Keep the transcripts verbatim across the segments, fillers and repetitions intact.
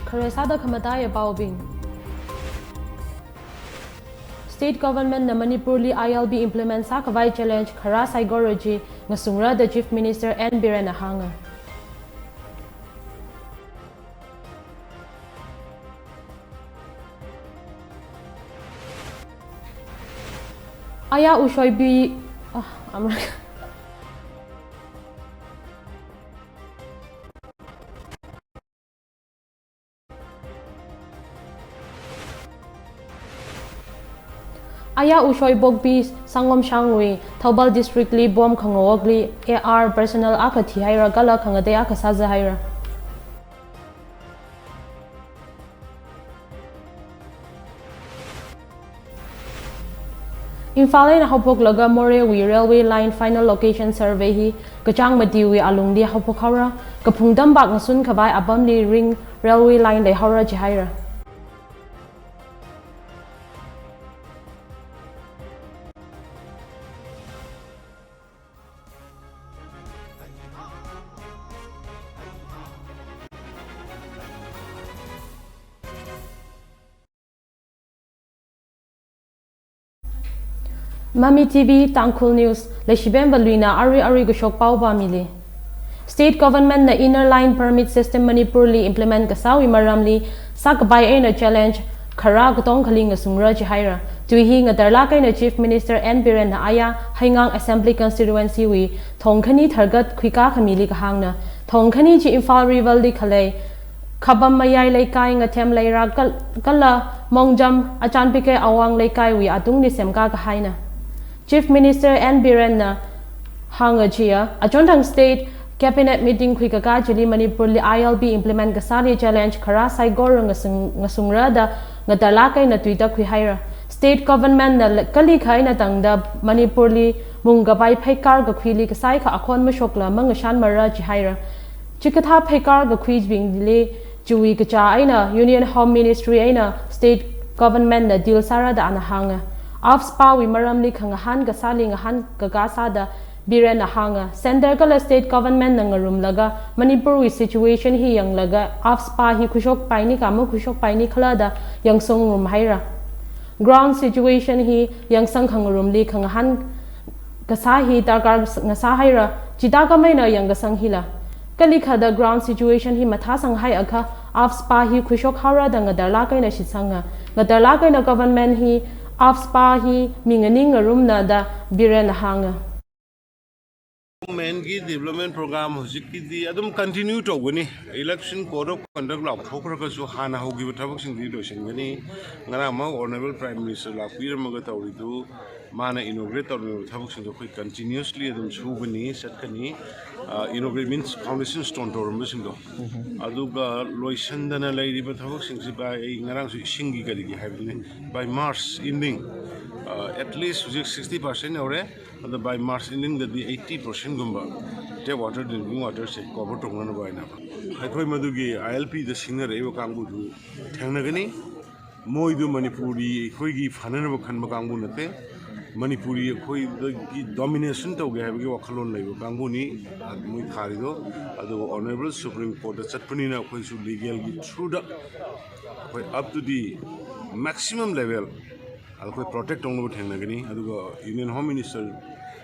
Khare sāda khamataiya paobing. State Government na Manipur li I L B implement sākhavai challenge khara saigora chi ngasungra da Chief Minister N Biren na hānga. Aya ushoibi, ah, amra. Aya ushoibokbi Sangom Shangwui, Thoubal District li bomb khangawokli A R personnel akha thihaira kala khangatei akha sāzahaira. Imphal eina haophoklaga Moreh wui railway line final location survey hi kachāng matiwui alungli haophok haora, kaphung tambak ngasun khavai apamli ring railway line leihaora jihaira. Mami T V Tangkhul News, Leishibemba Luina arui arui kashok pao pamili. State Government na Inner Line Permit System Manipur li implement kasāwui maramli sākapai eina challenge khara katong khali ngasungra jihaira. Tui hi ngatarlak eina Chief Minister N Biren na aya Haigang Assembly Constituency wui thongkhani thargat khuika khamili kahāngna. Thongkhani chi Imphal River li khalei Khabam Mayai Leikai, Ngathem Leirak kal-, kala Mongjam Achanpikhe Awang Leikai wui atungli semka kahaina. Chief Minister N Biren na hānga chiya, achonthang State Cabinet meeting khuikaka chili Manipur li I L B implement kasāli challenge khara saigora ngasung-, ngasungra da ngatarlak eina tuita khuihaira. State Government na le-, kalikha eina tangda Manipur li mungkapai pheikar kakhuili kasaikha akhon mashokla mangashanmara jihaira. Chikathā pheikar kakhuibingli chiwui kachā eina Union Home Ministry eina State Government na deal sāra da ana hānga. AFSPA wui maramli khangahān kasāli ngahānkaka sāda Biren ahanga, Center kala State Government na ngarumlaga, Manipur wi situation hi yanglaga, AFSPA hi khushok paini kama khushok paini khalada yangsong rum haira. Ground situation hi yangsang khangarumli khangahan kasa hi darkar ngasa haira, chita kamaina yang kasang hila. Kali khada ground situation hi matha sang hai akha, AFSPA hi khushok haura da ngadarla kaina shitsanga. Ngadarla kaina government hi AFSPA hi minganing ngarumna da Biren ahanga. Government ꯀꯤ development program ꯍꯧꯖꯤꯛꯀꯤꯗꯤ ꯑꯗꯨꯝ continue ꯇꯧꯒꯅꯤ꯫ Election code of conduct ꯂꯥꯎꯊꯣꯛꯈ꯭ꯔꯒꯁꯨ ꯍꯥꯟꯅ ꯍꯧꯈꯤꯕ ꯊꯕꯛꯁꯤꯡꯗꯤ ꯂꯣꯏꯁꯤꯟꯒꯅꯤ꯫ ꯉꯔꯥꯡꯃꯛ Honourable Prime Minister ꯂꯥꯛꯄꯤꯔꯝꯃꯒ ꯇꯧꯔꯤꯗꯨ, ꯃꯥꯅ inaugurate ꯇꯧꯔꯝꯃꯤꯕ ꯊꯕꯛꯁꯤꯡꯗꯣ ꯑꯩꯈꯣꯏ continuously ꯑꯗꯨꯝ ꯁꯨꯒꯅꯤ, ꯆꯠꯀꯅꯤ꯫ Inaugurate means foundation stone ꯇꯧꯔꯝꯕꯁꯤꯡꯗꯣ, ꯑꯗꯨꯒ ꯂꯣꯏꯁꯤꯟꯗꯅ ꯂꯩꯔꯤꯕ ꯊꯕꯛꯁꯤꯡꯁꯤ by, ꯑꯩ ꯉꯔꯥꯡꯁꯨ ꯏꯁꯤꯡꯒꯤ ꯀꯔꯤꯒꯤ ꯍꯥꯏꯕꯗꯨꯅꯤ, by March ending, at least ꯍꯧꯖꯤꯛ sixty percent ꯌꯧꯔꯦ꯫ ꯑꯗꯣ by March ending ꯗꯗꯤ eighty percent ꯒꯨꯝꯕ tap water, drinking water ꯁꯦ cover ꯇꯧꯅꯅꯕ ꯍꯥꯏꯅ ꯑꯩꯈꯣꯏ ꯃꯗꯨꯒꯤ ILP ꯗ ꯁꯤꯡꯅꯔꯛꯏꯕ ꯀꯥꯡꯕꯨꯗꯨ ꯊꯦꯡꯅꯒꯅꯤ꯫ ꯃꯣꯏꯗꯨ ꯃꯅꯤꯄꯨꯔꯤ ꯑꯩꯈꯣꯏꯒꯤ ꯐꯅꯅꯕ ꯈꯟꯕ ꯀꯥꯡꯕꯨ ꯅꯠꯇꯦ꯫ ꯃꯅꯤꯄꯨꯔꯤ ꯑꯩꯈꯣꯏꯗꯒꯤ domination ꯇꯧꯒꯦ ꯍꯥꯏꯕꯒꯤ ꯋꯥꯈꯜꯂꯣꯟ ꯂꯩꯕ ꯀꯥꯡꯕꯨꯅꯤ ꯃꯣꯏ ꯊꯥꯔꯤꯗꯣ꯫ ꯑꯗꯨꯒ Honourable Supreme Court ꯇ ꯆꯠꯄꯅꯤꯅ ꯑꯩꯈꯣꯏꯁꯨ legal ꯒꯤ through ꯗ ꯑꯩꯈꯣꯏ up to the maximum level ꯑꯩꯈꯣꯏ protect ꯇꯧꯅꯕ ꯊꯦꯡꯅꯒꯅꯤ꯫ ꯑꯗꯨꯒ Union Home Minister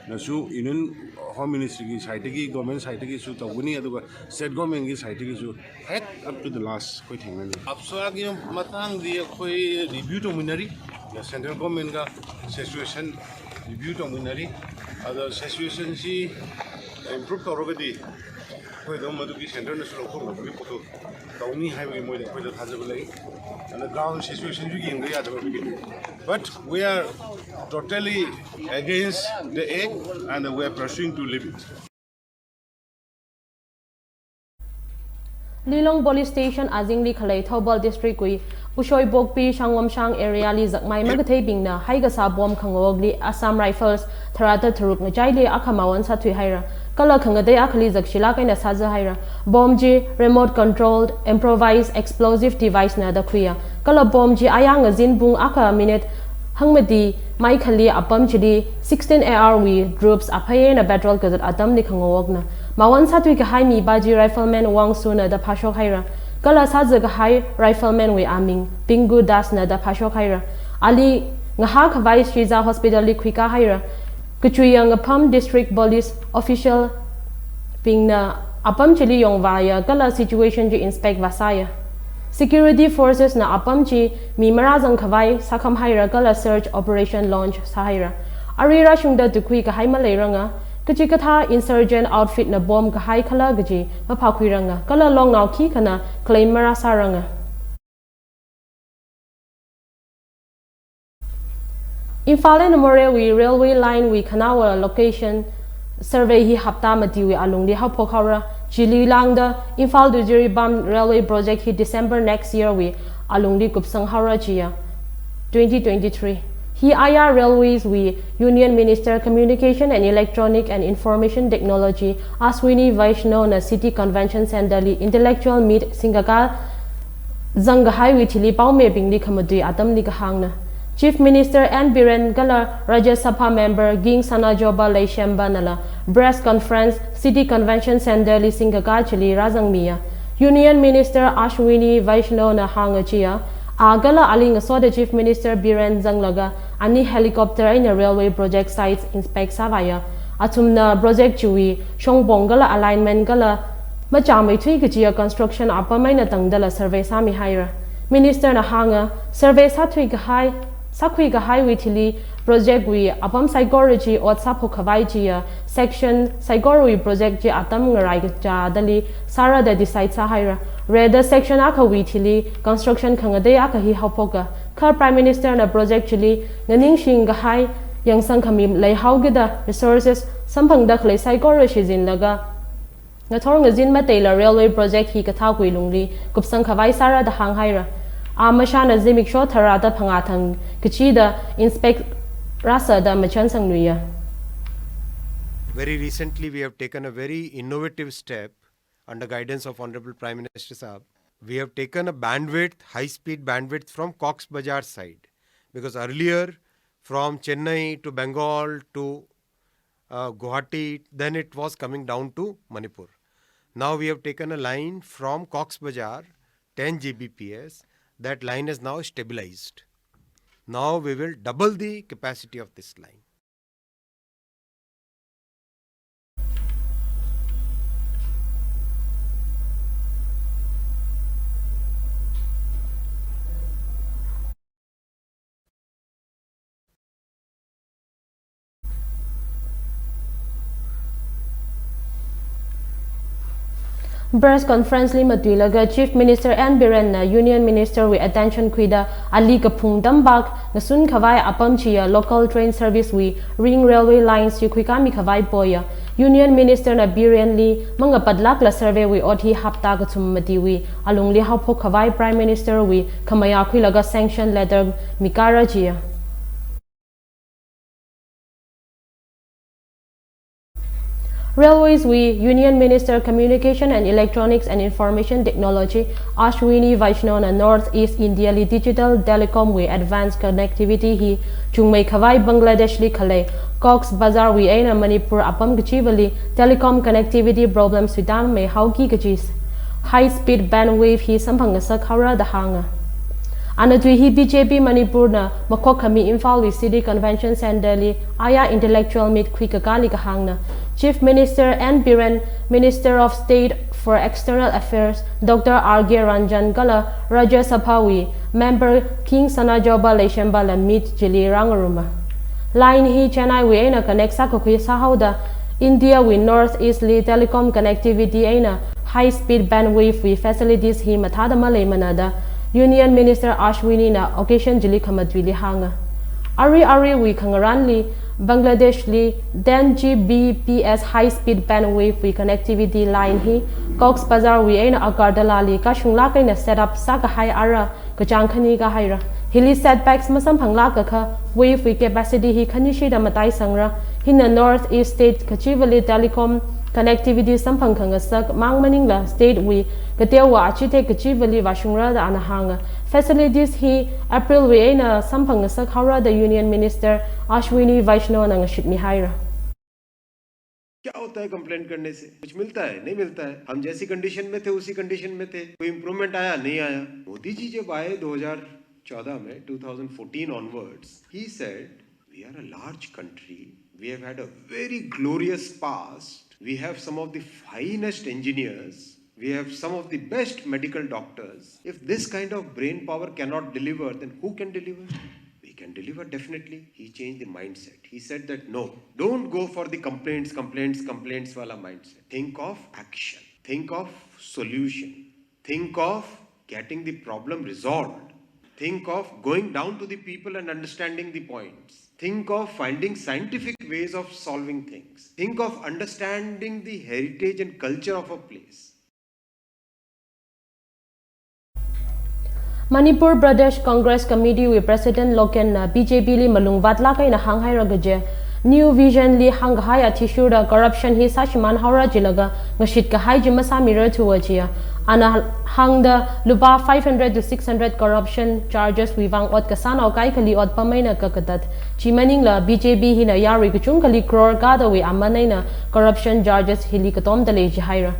ꯅꯁꯨ, Union Home Ministry ꯒꯤ side ꯇꯒꯤ, government side ꯇꯒꯤꯁꯨ ꯇꯧꯒꯅꯤ, ꯑꯗꯨꯒ state government ꯀꯤ side ꯇꯒꯤꯁꯨ ꯍꯦꯛ up to the last ꯑꯩꯈꯣꯏ ꯊꯦꯡꯅꯅꯤ꯫ AFSPA ꯒꯤ ꯃꯇꯥꯡꯗꯤ ꯑꯩꯈꯣꯏ review ꯇꯧꯃꯤꯟꯅꯔꯤ, central government ꯒ situation review ꯇꯧꯃꯤꯟꯅꯔꯤ꯫ ꯑꯗꯣ situation ꯁꯤ improve ꯇꯧꯔꯒꯗꯤ ꯑꯩꯈꯣꯏ ꯑꯗꯨꯝ ꯃꯗꯨꯒꯤ centre ꯅꯁꯨ ꯂꯧꯊꯣꯛꯅꯕꯒꯤ ꯄꯣꯠꯇꯨ ꯇꯧꯅꯤ ꯍꯥꯏꯕꯒꯤ ꯃꯣꯏꯗ ꯑꯩꯈꯣꯏꯗ ꯊꯥꯖꯕ ꯂꯩ꯫ ꯑꯗꯨꯅ ground situation ꯁꯨ ꯌꯦꯡꯗ ꯌꯥꯗꯕ ꯑꯗꯨꯒꯤ꯫ But we are totally against the act and we are pursuing to leave it. Lilong Police Station ꯑꯖꯤꯡꯂꯤ ꯈꯂꯩ Thoubal district ꯀꯨꯏ ꯎꯁꯣꯏ ꯕꯣꯛꯄꯤ ꯁꯪꯒꯣꯝꯁꯥꯡ area ꯂꯤ ꯖꯛꯃꯥꯏ ꯃꯒꯊꯩ ꯕꯤꯡꯅ ꯍꯩꯒꯁꯥ ꯕꯣꯝ ꯈꯪꯉꯣꯛꯂꯤ Assam Rifles ꯊꯔꯥꯇ ꯊꯔꯨꯛ ꯉꯆꯥꯏꯂꯤ ꯑꯈ ꯃꯥꯋꯟ ꯁꯥꯊꯨꯏ ꯍꯥꯏꯔ꯫ ꯀꯂ ꯈꯪꯒꯗꯩ ꯑꯈꯂꯤ ꯖꯛꯁꯤꯂꯥ ꯀꯩꯅ ꯁꯥꯖ ꯍꯥꯏꯔ꯫ Bomb G remote controlled improvised explosive device ꯅ ꯗ ꯈꯨꯏꯌ꯫ ꯀꯂ ꯕꯣꯝ ꯖꯤ ꯑꯌꯥꯡ ꯑꯖꯤꯟ ꯄꯨꯡ ꯑꯈ minute ꯍꯪꯃꯗꯤ ꯃꯥꯏ ꯈꯜꯂꯤ ꯑꯄꯝ ꯆꯤꯂꯤ sixteen A R ꯋꯤ groups ꯑꯐꯩꯌꯦꯅ patrol ꯀꯖꯠ ꯑꯇꯝꯗꯤ ꯈꯪꯉꯧꯋꯛꯅ꯫ ꯃꯥꯋꯟ ꯁꯥꯇꯨꯏ ꯀꯍꯥꯏ ꯃꯤ ꯕꯥꯖꯤ rifleman ꯋꯥꯡ ꯁꯨꯅꯗ ꯐꯥꯁꯣꯛ ꯍꯥꯏꯔ꯫ ꯀꯂ ꯁꯥꯖ ꯀꯍꯥꯏ rifleman ꯋꯤ ꯑꯃꯤꯡ ꯄꯤꯡꯒꯨ ꯗꯥꯁꯅꯗ ꯐꯥꯁꯣꯛ ꯍꯥꯏꯔ꯫ ꯑꯂꯤ ꯉꯍꯥ ꯈꯕꯥꯏ ꯁ꯭ꯔꯤꯖꯥ hospital ꯂꯤ ꯈꯨꯏꯀꯥ ꯍꯥꯏꯔ꯫ ꯀꯆꯨꯏꯌ ꯉꯐꯝ district police official ꯄꯤꯡꯅ ꯑꯄꯝ ꯆꯤꯂꯤ ꯌꯣꯡ ꯋꯥꯌ ꯀꯂ situation ꯆꯤ inspect ꯋꯥꯁꯥꯌ꯫ Security forces ꯅ ꯑꯄꯝ ꯆꯤ ꯃꯤ ꯃꯔꯥ ꯖꯪ ꯈꯕꯥꯏ ꯁꯥꯈꯝ ꯍꯥꯏꯔ ꯀꯂ search operation launch ꯁꯥꯍꯩꯔ꯫ ꯑꯔꯤꯔꯥ ꯁꯨꯡꯗ ꯇꯨꯈꯨꯏ ꯀꯍꯥꯏ ꯃ ꯂꯩꯔꯉ ꯀꯆꯤ ꯀꯊꯥ insurgent outfit ꯅ bomb ꯀꯍꯥꯏ ꯈꯂ ꯀꯆꯤ ꯃꯐꯥꯈꯨꯏꯔꯉ ꯀꯂ ꯂꯣꯡꯅꯥꯎ ꯈꯤ ꯈꯅ claim ꯃꯔꯥ ꯁꯥꯔꯉ꯫ ꯏꯝꯐꯥꯜ ꯑꯦꯟ ꯃꯣꯔꯦ ꯋꯤ railway line ꯋꯤ ꯈꯅꯥꯋ location survey ꯍꯤ ꯍꯞꯇꯥ ꯃꯇꯤ ꯋꯤ ꯑꯂꯨꯡꯗꯤ ꯍꯧꯐꯣꯛ ꯍꯧꯔ꯫ ꯆꯤꯂꯤ ꯂꯥꯡꯗ Imphal to Jiribam railway project ꯍꯤ December next year ꯋꯤ ꯑꯂꯨꯡꯗꯤ ꯀꯨꯞꯁꯪ ꯍꯧꯔ ꯆꯤꯌ꯫ Twenty twenty-three ꯍꯤ ꯑꯥꯏ ꯑꯥꯔ railways ꯋꯤ union minister communication and electronic and information technology Ashwini Vaishnaw ꯅ city convention center ꯂꯤ intellectual meet ꯁꯤꯡꯒꯀꯥ ꯖꯪꯒ ꯍꯥꯏꯋꯤ ꯊꯤꯂꯤ ꯄꯥꯎꯃꯦ ꯕꯤꯡꯂꯤ ꯈꯃꯗꯨꯏ ꯑꯇꯝꯂꯤ ꯀꯍꯥꯡꯅ꯫ Chief Minister N Biren ꯒꯂ Rajya Sabha member ꯒꯤꯡ ꯁꯅꯥꯖꯣꯕ ꯂꯩꯁꯦꯝꯕ ꯅꯂ press conference city convention center ꯂꯤ ꯁꯤꯡꯒꯀꯥ chilli ꯔꯥꯖꯪꯃꯤꯌ꯫ Union Minister Ashwini Vaishnaw ꯅ ꯍꯥꯡꯉ ꯆꯤꯌ꯫ ꯑꯥꯒꯂ ꯑꯂꯤꯡ ꯑꯁꯣꯗ Chief Minister Biren ꯖꯪꯂꯒ ꯑꯅꯤ helicopter ꯑꯩꯅ railway project sites inspect ꯁꯥꯕꯥꯌ꯫ ꯑꯊꯨꯝꯅ project ꯆꯨꯏ ꯁꯣꯡꯕꯣꯡꯒꯂ alignment ꯒꯂ ꯃꯆꯥ ꯃꯩꯊꯨꯏ ꯀꯆꯤꯌ construction ꯑꯄꯝ ꯑꯩꯅ ꯇꯪꯗꯂ survey ꯁꯥꯃꯤ ꯍꯥꯏꯔ꯫ Minister ꯅ ꯍꯥꯡꯉ survey ꯁꯥꯊꯨꯏ ꯀꯍꯥꯏ ꯁꯥꯈꯨꯏ ꯀꯍꯥꯏ we ꯊꯤꯂꯤ project we ꯑꯄꯝ ꯁꯥꯏꯀꯣꯔ ꯆꯤ ꯑꯣꯠ ꯁꯥꯐꯨ ꯈꯕꯥꯏ ꯆꯤꯌ section ꯁꯥꯏꯀꯣꯔ ꯋꯤ project ꯆꯤ ꯑꯇꯝ ꯉꯔꯥꯏ ꯆꯥꯗꯂꯤ ꯁꯥꯔꯗ decide ꯁꯥ ꯍꯥꯏꯔ꯫ ꯔꯦꯗ section ꯑꯈ ꯋꯤ ꯊꯤꯂꯤ construction ꯈꯪꯉꯗꯩ ꯑꯈ ꯍꯤ ꯍꯧꯐꯣꯛꯀ ꯈ Prime Minister ꯅ project ꯆꯤꯂꯤ ꯉꯅꯤꯡ ꯁꯤꯡꯒ ꯍꯥꯏ ꯌꯥꯡꯁꯪ ꯈꯃꯤ ꯂꯩꯍꯥꯎꯒꯤꯗ resources ꯁꯝꯐꯪꯗ ꯈꯂꯩ ꯁꯥꯏꯀꯣꯔ ꯁꯤꯖꯤꯟꯂꯒ ꯉꯊꯣꯔ ꯉꯖꯤꯟ ꯃꯇꯩꯂ railway project ꯍꯤ ꯀꯊꯥ ꯀꯨꯏ ꯂꯨꯡꯂꯤ ꯀꯨꯞꯁꯪ ꯈꯕꯥꯏ ꯁꯥꯔꯗ ꯍꯥꯡ ꯍꯥꯏꯔ꯫ ꯑꯥ ꯃꯁꯥꯅ ꯖꯤꯃꯤꯛꯁꯣ ꯊꯔꯥꯗ ꯐꯉꯥꯊꯪ ꯀꯆꯤꯗ inspect ꯔꯥꯁꯗ ꯃꯆꯟ ꯁꯪ ꯅꯨꯏꯌ꯫ Very recently, we have taken a very innovative step under guidance of Honorable Prime Minister Saab. We have taken a bandwidth, high-speed bandwidth from Cox Bazar side. Because earlier, from Chennai to Bengal to uh, Guwahati, then it was coming down to Manipur. Now we have taken a line from Cox Bazar, ten G B P S. That line is now stabilized. Now we will double the capacity of this line. Press conference li matuilaga Chief Minister N Biren na Union Minister wui attention khuida ali kaphung tambak ngasun khavai apam chiya local train service wui ring railway lines yu khui kami khavai poya. Union Minister na Biren li manga patlak la survey wui ot hi hapta kathum mati wui alungli haophok khavai Prime Minister wui khamaya khuilaga sanction letter mikara chiya. Railways wui Union Minister Communication and Electronics and Information Technology Ashwini Vaishnaw na North East India li digital telecom wui advanced connectivity hi chungmei khavai Bangladesh li khalei Cox Bazar wui eina Manipur apam kachivali telecom connectivity problem suitam mei haoki kachi high speed bandwidth hi samphang ngasak haora da hanga. Ana tui hi B J P Manipur na makhok khami Imphal wui City Convention Center li aya intellectual meet khui kakali kahangna. Chief Minister N Biren, Minister of State for External Affairs Doctor R K Ranjan kala Rajya Sabha wui Member King Sanajaoba Leishemba la meet chili rangaruma. Line hi Chennai wui eina connect sa kakhui sahaoda India wui North East li telecom connectivity eina high speed bandwidth wui facilities hi mathada malei manada Union Minister Ashwini na occasion chili khamatui li hanga. Ari ari wui khangaran li Bangladesh li ten G B P S high speed bandwidth wui connectivity line hi Cox Bazar wui eina Agartala li kashung lak eina set up sa kahai ara kachang khani kahaira. Hili setbacks masamphang lak kakha wave wui capacity hi khani shida matai sangra. Hina North East state kachivali telecom connectivity samphang khangasak mang maningla state wui katewa achite kachivali vashungra da ana hanga. Facilities hi April wui eina samphang ngasak haora da Union Minister Ashwini Vaishnaw na ngashitmi haira. क्या होता है complaint करने से? कुछ मिलता है? नहीं मिलता है। हम जैसी कंडीशन में थे, उसी कंडीशन में थे। कोई इंप्रूवमेंट आया? नहीं आया। मोदी जी जब आए दो हज़ार चौदह में, two thousand fourteen onwards, he said, "We are a large country. We have had a very glorious past. We have some of the finest engineers. We have some of the best medical doctors. If this kind of brain power cannot deliver, then who can deliver?" We can deliver, definitely. He changed the mindset. He said that, "No, don't go for the complaints, complaints, complaints wala mindset. Think of action. Think of solution. Think of getting the problem resolved. Think of going down to the people and understanding the points. Think of finding scientific ways of solving things. Think of understanding the heritage and culture of a place." Manipur Pradesh Congress Committee wui President Loken na B J P li malung vatlak eina hānghaira kaje, New Vision li hāngkahai athishurda corruption hi sāshimān haora jilaga ngashitkahai ji masāmirarthua jiya. Ana hāngda lupā five hundred to six hundred corruption charges wui vang ot kasānao kaikhali otpam eina kakatat. Chi maningla B J P hina yarui kachungkhali crore kadawui aman eina corruption charges hili katomda lei jihaira.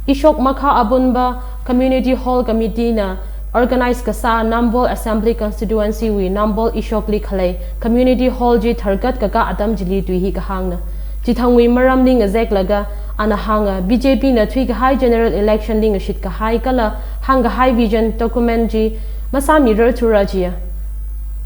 Ishok Makha Abunba Community Hall Committee na organize kasā Nambol Assembly Constituency wui Nambol Ishok li khalei Community Hall ji tharkat kakā atam jili tui hi kahāngna. Chithangwui maramli ngazeklaga ana hānga B J P na thuikahai general election li ngashitkahai kala hāngkahai vision document ji masāmirarthura jiya.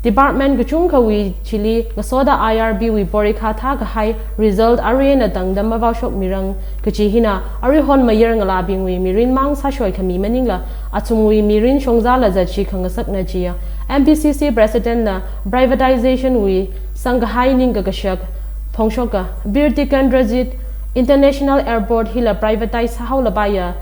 Department kachungkhawui chili ngasoda I R B wui porikha thākahai result arui eina tangda mavaoshokmirang kaji hina aruihon mayar ngalābingwui mirin mang sāshoi khami maningla athumwui mirin shongzāla zatshi khangasakna jiya. M P C C President na privatization wui sangkahai ningkakashak phongshoka Bir Tikendrajit International Airport hila privatize sāhaolapaiya.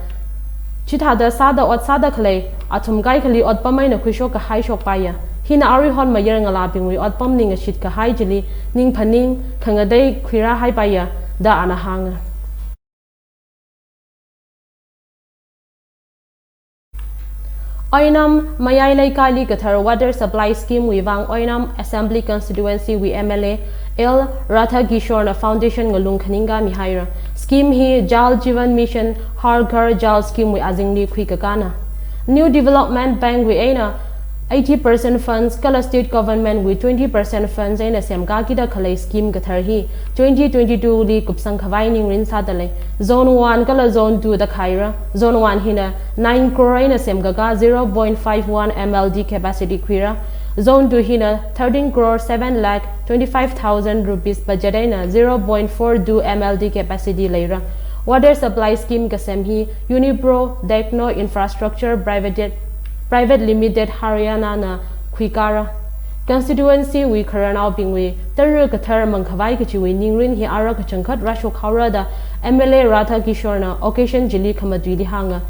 Chithāda sāda ot sāda khalei athum kaikhali otpam eina khuishok kahai shokpaiya. Hina aruihon mayar ngalābingwui otpamli ngashitkahai jili ningphaning khangatei khuirāhaipaiya da ana hānga. Oinam Mayai Leikaili Kathar Water Supply Scheme wui vang Oinam Assembly Constituency wui M L A L Radha Kishore na foundation ngalung khaningga mi haira. Scheme hi Jal Jeevan Mission Har Ghar Jal Scheme wui azingli khui kakana. New Development Bank wui eina eighty percent funds kala state government wui twenty percent funds eina semkakida khalei scheme kathar hi twenty twenty-two li kupsang khavai ningrin sāda lei. Zone one kala Zone two da khaira. Zone one hina nine crore eina semkaka zero point five one M L D capacity khuira. Zone two hina thirteen crore seven lakh twenty-five thousand rupees budget eina zero point four two M L D capacity leira. Water supply scheme kasem hi Unipro Techno Infrastructure Private, Private Limited Haryana na khuikara. Constituency wui khararnaobingwui tara kathar mangkhavai kachiwui ningrin hi ara kachangkhat rashok haora da M L A Radha Kishore na occasion chili khamatuili hānga.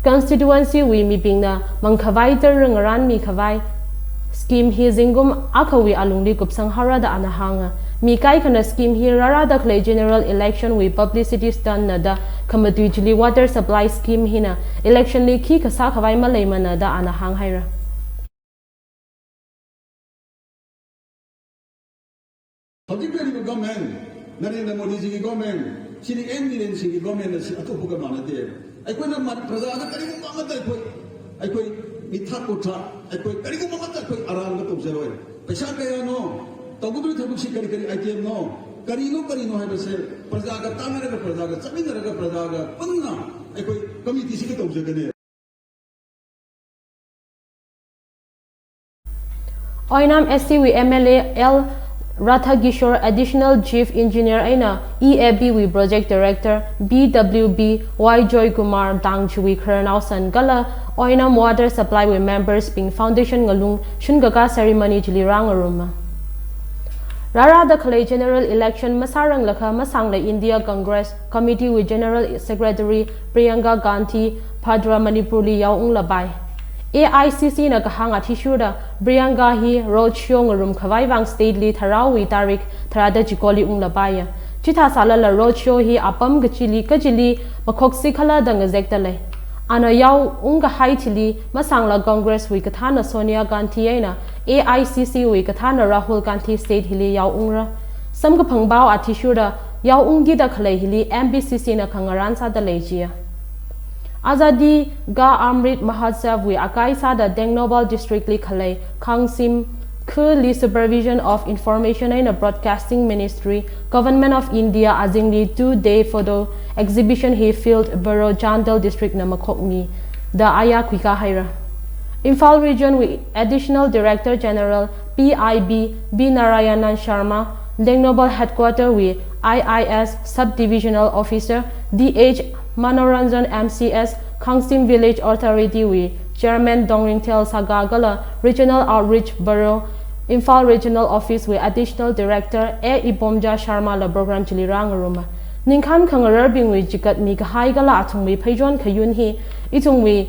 Constituency wui mibingna mangkhavai tara ngaranmi khavai scheme hi zingkum akhawui alungli kupsang haora da ana hānga. Mi kaikhana scheme hi rārada khalei general election wui publicity stunt na da khamatui chili water supply scheme hina election li khi kasā khavai maleimana da ana hānghaira. ꯍꯧꯖꯤꯛ ꯂꯩꯔꯤꯕ government, Narendra ꯃꯣꯗꯤꯖꯤꯒꯤ government, ꯁꯤꯗꯤ N Biren ꯁꯤꯡꯒꯤ government ꯑꯁꯤ ꯑꯇꯣꯞꯄꯒ ꯃꯥꯟꯅꯗꯦ꯫ ꯑꯩꯈꯣꯏꯅ ꯃ-, ꯄ꯭ꯔꯖꯥꯗ ꯀꯔꯤꯒꯨꯝꯕ ꯑꯃꯠꯇ ꯑꯩꯈꯣꯏ, ꯑꯩꯈꯣꯏ ꯃꯤꯊꯥ ꯀꯣꯊꯥ, ꯑꯩꯈꯣꯏ ꯀꯔꯤꯒꯨꯝꯕ ꯑꯃꯠꯇ ꯑꯩꯈꯣꯏ ꯑꯔꯥꯟꯕ ꯇꯧꯖꯔꯣꯏ꯫ ꯄꯩꯁꯥ ꯀꯌꯥꯅꯣ, ꯇꯧꯒꯗꯧꯔꯤꯕ ꯊꯕꯛꯁꯤ ꯀꯔꯤ ꯀꯔꯤ itemꯅꯣ, ꯀꯔꯤꯅꯣ ꯀꯔꯤꯅꯣ ꯍꯥꯏꯕꯁꯦ ꯄ꯭ꯔꯖꯥꯒ ꯇꯥꯟꯅꯔꯒ, ꯄ꯭ꯔꯖꯥꯒ ꯆꯠꯃꯤꯟꯅꯔꯒ, ꯄ꯭ꯔꯖꯥꯒ ꯄꯨꯟꯅ ꯑꯩꯈꯣꯏ committeeꯁꯤꯒ ꯇꯧꯖꯒꯅꯤ꯫ Oinam S C wui M L A L Radha Kishore Additional Chief Engineer eina E A B wui Project Director P W B Y Joy Kumar Dangchiwui khararnao san kala Oinam Water Supply wui members bing foundation ngalung shunkaka ceremony chili rāngaruma. Rārada khalei general election masāranglakha masānglei India Congress Committee wui General Secretary Priyanka Gandhi Vadra Manipur li yaounglapai. A I C C na kahāng athishurda Priyanka hi road show ngarum khavai vang state li tharāwui tarik tharāda chikoli unglapaiya. Chithāsālala road show hi apam kachili kachili makhoksi khala da ngazekta lei. ꯑꯅ ꯌꯥꯎ ꯎꯪꯒ ꯍꯥꯏ ꯊꯤꯂꯤ ꯃꯁꯥꯡꯂ Congress ꯋꯤ ꯀꯊꯥꯅ Sonia Gandhi ꯑꯩꯅ A I C C ꯋꯤ ꯀꯊꯥꯅ Rahul Gandhi state ꯍꯤꯂꯤ ꯌꯥꯎ ꯎꯪꯔ꯫ ꯁꯝꯒ ꯐꯪꯕꯥꯎ ꯑꯊꯤꯁꯨꯔ ꯌꯥꯎ ꯎꯪꯒꯤꯗ ꯈꯂꯩ ꯍꯤꯂꯤ M B C C ꯅ ꯈꯪꯉꯔꯥꯟ ꯁꯥꯗ ꯂꯩꯖꯤꯌ꯫ Azadi Ka Amrit Mahotsav we ꯑꯀꯥꯏ ꯁꯥꯗ Tengnoupal district ꯂꯤ ꯈꯂꯩ ꯈꯥꯡꯁꯤꯝ ꯈꯨ ꯂꯤ Supervision of Information ꯑꯩꯅ Broadcasting Ministry, Government of India ꯑꯖꯤꯡ ꯂꯤ two day photo exhibition ꯍꯤ field Boro Chandel district ꯅ ꯃꯈꯣꯛ ꯃꯤ ꯗ ꯑꯌꯥ ꯈꯨꯏꯀꯥ ꯍꯩꯔ꯫ Imphal Region we Additional Director General P I B B Narayanan Sharma, Tengnoupal Headquarter we I I S Sub Divisional Officer D H Manoranjan M C S, Khangsim Village Authority ꯋꯤ Chairman Dongringthel Saga ꯒꯂ Regional Outreach Bureau, Imphal Regional Office ꯋꯤ Additional Director A Ibomja Sharma ꯂ program ꯆꯤꯂꯤ ꯔꯥꯡ ꯑꯔꯨꯝꯕ꯫ ꯅꯤꯡꯈꯥꯟ ꯈꯪꯉꯔꯔꯕꯤꯡ ꯋꯤ ꯖꯤꯀꯠ ꯃꯤ ꯀꯍꯥꯏ ꯒꯂ ꯑꯊꯨꯡ ꯋꯤ ꯐꯩꯖꯣꯟ ꯈꯌꯨꯟ ꯍꯤ ꯏꯊꯨꯡ ꯋꯤ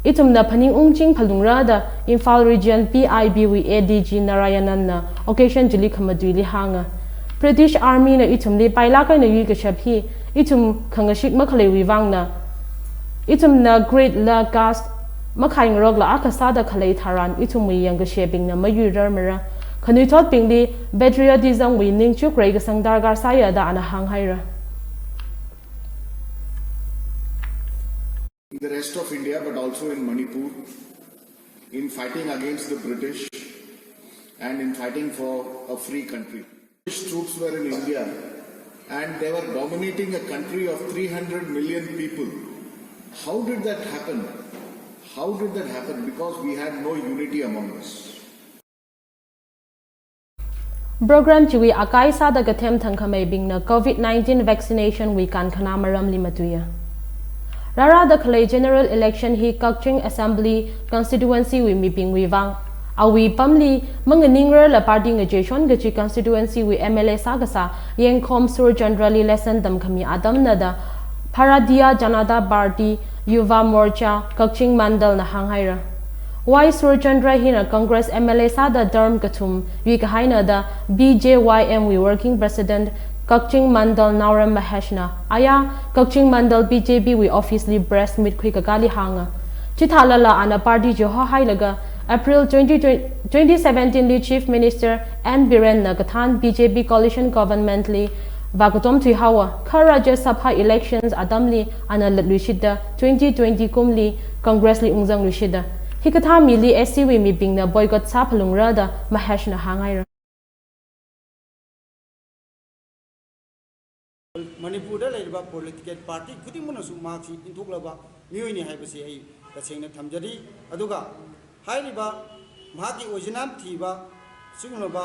ꯏꯊꯨꯝꯅ ꯐꯅꯤꯡ ꯎꯪꯆꯤꯡ ꯐꯂꯨꯡꯔꯗ Imphal Region P I B ꯋꯤ A D G Narayanan ꯅ occasion ꯆꯤꯂꯤ ꯈꯃꯗꯨꯏ ꯂꯤ ꯍꯥꯡꯉ꯫ British Army ꯅ ꯏꯊꯨꯝ ꯂꯤ ꯄꯥꯏꯂꯥ ꯀꯩꯅ ꯌꯨꯏ ꯀꯁꯦꯞ ꯍꯤ ꯏꯊꯨꯝ ꯈꯪꯉꯁꯤꯛ ꯃꯈꯂꯩ ꯋꯤ ꯋꯥꯡꯅ ꯏꯊꯨꯝꯅ grade ꯂ caste ꯃꯈꯥꯏ ꯉꯔꯣꯛ ꯂ ꯑꯀꯁꯥꯗ ꯈꯂꯩ ꯊꯥꯔꯥꯟ ꯏꯊꯨꯝ ꯋꯤ ꯌꯪꯒ ꯁꯦꯕꯤꯡꯅ ꯃꯌꯨꯏ ꯔꯔꯃꯔ ꯈꯅꯨꯏ ꯊꯣꯠꯄꯤꯡ ꯂꯤ patriotism ꯋꯤ ꯅꯤꯡꯆꯨꯛ ꯔꯩꯒ ꯁꯪꯗꯥꯔ ꯒꯥꯔ ꯁꯥꯌꯗ ꯑꯅ ꯍꯥꯡ ꯍꯩꯔ꯫ In the rest of India, but also in Manipur, in fighting against the British and in fighting for a free country. British troops were in India and they were dominating a country of three hundred million people. How did that happen? How did that happen? Because we had no unity among us. Program ꯆꯤꯋꯤ ꯑꯀꯥꯏ ꯁꯥꯗ ꯀꯊꯦꯝ ꯊꯪꯈꯃꯩ ꯕꯤꯡꯅ COVID nineteen vaccination ꯋꯤ ꯀꯥꯟꯈꯅꯥ ꯃꯔꯝꯂꯤ ꯃꯇꯨꯌ꯫ ꯔꯥꯔꯥꯗ ꯈꯂꯩ general election ꯍꯤ ꯀꯛꯆꯤꯡ assembly constituency ꯋꯤ ꯃꯤꯕꯤꯡ ꯋꯤ ꯋꯥꯡ ꯑꯋꯤ ꯄꯝꯂꯤ ꯃꯪꯒ ꯅꯤꯡꯔ ꯂ party ꯉ ꯖꯦꯁꯣꯟ ꯒꯆꯤ constituency ꯋꯤ M L A ꯁꯥꯒꯁꯥ ꯌꯦꯡꯈꯣꯝ ꯁꯨꯔꯆꯟꯗ꯭ꯔ ꯂꯤ lesson ꯗꯝꯈꯃꯤ ꯑꯗꯝꯅꯗ Bharatiya Janata Party Yuva Morcha ꯀꯛꯆꯤꯡ ꯃꯟꯗꯜꯅ ꯍꯥꯡ ꯍꯩꯔ꯫ ꯋꯥꯏ ꯁꯨꯔꯆꯟꯗ꯭ꯔ ꯍꯤꯅ Congress M L A ꯁꯥꯗ term ꯀꯊꯨꯝ ꯌꯨꯏ ꯀꯍꯥꯏꯅꯗ B J Y M ꯋꯤ working president ꯀꯛꯆꯤꯡ ꯃꯟꯗꯜ ꯅꯥꯎꯔꯦꯝ ꯃꯍꯦꯁꯅ ꯑꯌꯥ ꯀꯛꯆꯤꯡ ꯃꯟꯗꯜ ꯕꯤ ꯖꯦ ꯄꯤꯋꯤ ꯑꯣꯐꯤꯁꯂꯤ ꯄ꯭ꯔꯦꯁ ꯃꯤꯠ ꯈꯨꯏ ꯀꯀꯥꯂꯤ ꯍꯥꯡꯉ ꯆꯤꯊꯥꯂꯂ ꯑꯅ ꯄꯥꯔꯇꯤ ꯖꯣꯍꯣ ꯍꯥꯏꯂꯒ ꯑꯦꯄ꯭ꯔꯤꯜ ꯇ꯭ꯋꯦꯟꯇꯤ ꯇ꯭ꯋꯦꯟꯇꯤ ꯁꯚꯦꯟꯇꯤꯟꯂꯤ ꯆꯤꯐ ꯃꯤꯅꯤꯁꯇꯔ ꯑꯦꯟ ꯕꯤꯔꯦꯟꯅ ꯀꯊꯥꯟ ꯕꯤ ꯖꯦ ꯄꯤ ꯀꯣꯂꯤꯁꯟ ꯒꯣꯚꯔꯟꯃꯦꯟꯠꯂꯤ ꯚꯥꯀꯇꯣꯝ ꯊꯨꯏꯍꯥꯎꯋ ꯈ ꯔꯥꯖ꯭ꯌ ꯁꯚꯥ ꯏꯂꯦꯛꯁꯟꯁ ꯑꯗꯝꯂꯤ ꯑꯅ ꯂꯠꯂꯨꯏꯁꯤꯠꯇ twenty twenty ꯀꯨꯝꯂꯤ ꯀꯪꯒ꯭ꯔꯦꯁꯂꯤ ꯎꯪꯖꯪ ꯂꯨꯏꯁꯤꯠꯇ ꯍꯤꯀꯊꯥ ꯃꯤꯂꯤ S C we ꯃꯤꯄꯤꯡꯅ boycott ꯁꯥꯐ ꯂꯨꯡꯔꯗ ꯃꯍꯦꯁꯅ ꯍꯥꯡꯉꯥꯏꯔ꯫ ꯃꯅꯤꯄꯨꯔꯗ ꯂꯩꯔꯤꯕ ꯄꯣꯂꯤꯇꯤꯀꯦꯜ ꯄꯥꯔꯇꯤ ꯈꯨꯗꯤꯡꯃꯛꯅꯁꯨ ꯃꯍꯥꯛꯁꯤ ꯏꯟꯊꯣꯛꯂꯕ ꯃꯤꯑꯣꯏꯅꯤ ꯍꯥꯏꯕꯁꯤ ꯑꯩ ꯇꯁꯦꯡꯅ ꯊꯝꯖꯔꯤ꯫ ꯑꯗꯨꯒ ꯍꯥꯏꯔꯤꯕ ꯃꯍꯥꯛꯀꯤ ꯑꯣꯔꯤꯖꯤꯅꯦꯜ ꯊꯤꯕ ꯁꯤꯒꯨꯝꯂꯕ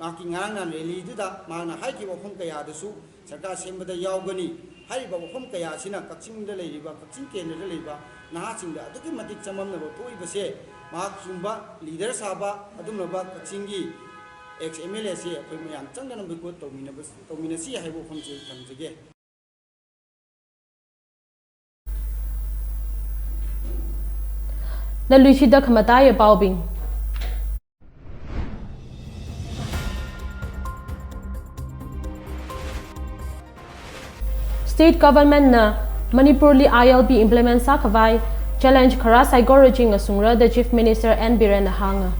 ꯃꯍꯥꯛꯀꯤ ꯉꯔꯥꯡ ꯅꯍꯥꯟ ꯔꯦꯂꯤꯗꯨꯗ ꯃꯍꯥꯛꯅ ꯍꯥꯏꯈꯤꯕ ꯋꯥꯐꯝ ꯀꯌꯥꯗꯨꯁꯨ ꯁꯔꯀꯥꯔ ꯁꯦꯝꯕꯗ ꯌꯥꯎꯒꯅꯤ꯫ ꯍꯥꯏꯔꯤꯕ ꯋꯥꯐꯝ ꯀꯌꯥ ꯑꯁꯤꯅ ꯀꯛꯆꯤꯡꯗ ꯂꯩꯔꯤꯕ, ꯀꯛꯆꯤꯡ ꯀꯦꯟꯗ꯭ꯔꯗ ꯂꯩꯕ ꯅꯍꯥꯁꯤꯡꯗ ꯑꯗꯨꯛꯀꯤ ꯃꯇꯤꯛ ꯆꯃꯝꯅꯕ ꯊꯣꯛꯏꯕꯁꯦ, ꯃꯍꯥꯛ ꯆꯨꯝꯕ ꯂꯤꯗꯔ ꯁꯥꯕ ꯑꯗꯨꯒꯨꯝꯂꯕ ꯀꯛꯆꯤꯡꯒꯤ ꯑꯦꯛꯁ ꯑꯦꯝ ꯑꯦꯜ ꯑꯦꯁꯦ ꯑꯩꯈꯣꯏ ꯃꯌꯥꯝ ꯆꯪꯗꯅ ꯕꯣꯏꯀꯣꯠ ꯇꯧꯃꯤꯟꯅꯕ, ꯇꯧꯃꯤꯟꯅꯁꯤ ꯍꯥꯏꯕ ꯋꯥꯐꯝꯁꯦ ꯑꯩ ꯊꯝꯖꯒꯦ꯫ ꯂꯂꯨꯏꯁꯤꯗ ꯈꯃꯇꯥꯏ ꯑꯄꯥꯎꯕꯤꯡ꯫ State governmentꯅ ꯃꯅꯤꯄꯨꯔꯂꯤ ꯑꯥꯏ ꯑꯦꯜ ꯄꯤ implement ꯁꯥꯈꯕꯥꯏ challenge ꯈꯔ ꯁꯥꯏꯒꯣꯔ ꯆꯤꯡ ꯑꯁꯨꯡꯔꯗ Chief Minister ꯑꯦꯟ ꯕꯤꯔꯦꯟꯅ ꯍꯥꯡꯉ꯫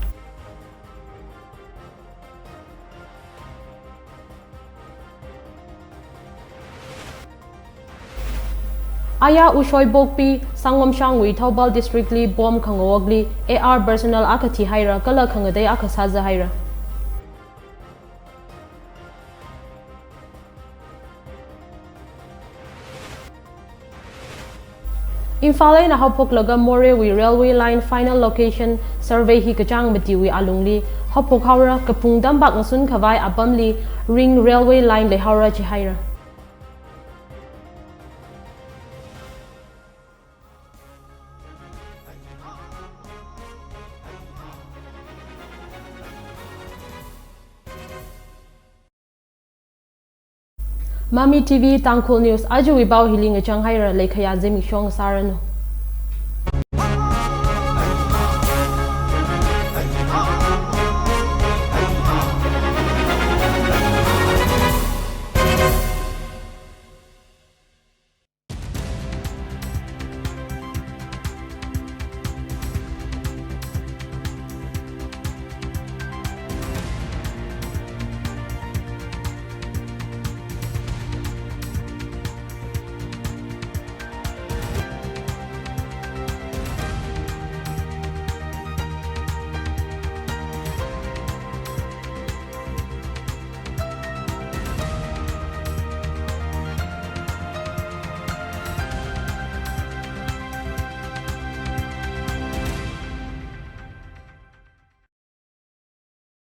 ꯑꯌꯥ ꯎꯁꯣꯏꯕꯣꯛꯄꯤ ꯁꯪꯒꯣꯝ ꯁꯥꯡꯋꯤ ꯊꯧꯕꯥꯜ districtꯂꯤ ꯕꯣꯝ ꯈꯪꯉꯧꯋꯛꯂꯤ ꯑꯦ ꯑꯥꯔ personnel ꯑꯥ ꯀꯊꯤ ꯍꯥꯏꯔ ꯀꯂ ꯈꯪꯉꯗꯩ ꯑꯥ ꯀ ꯁꯥꯖ ꯍꯥꯏꯔ꯫ ꯏꯝꯐꯥꯜ ꯑꯩꯅ ꯍꯧꯞꯐꯣꯛꯂꯒ ꯃꯣꯔꯦꯋꯤ railway line final location survey ꯍꯤ ꯀꯆꯥꯡ ꯃꯇꯤꯋꯤ ꯑꯂꯨꯡꯂꯤ ꯍꯧꯞꯐꯣꯛ ꯍꯥꯎꯔ ꯀꯄꯨꯡ ꯗꯝꯕꯥꯛ ꯉꯁꯨꯟ ꯈꯕꯥꯏ ꯑꯄꯝꯂꯤ ring railway line ꯂꯩꯍꯥꯎꯔ ꯆꯤꯍꯥꯏꯔ꯫ ꯃꯃꯤ ꯇꯤ ꯚꯤ ꯇꯥꯡꯈꯨꯜ news ꯑꯖꯨ ꯏꯕꯥꯎ ꯍꯤꯂꯤꯡ ꯑꯆꯪ ꯍꯥꯏꯔ ꯂꯩꯈꯌꯥ ꯖꯤꯃꯤ ꯁꯣꯡ ꯁꯥꯔꯅꯨ꯫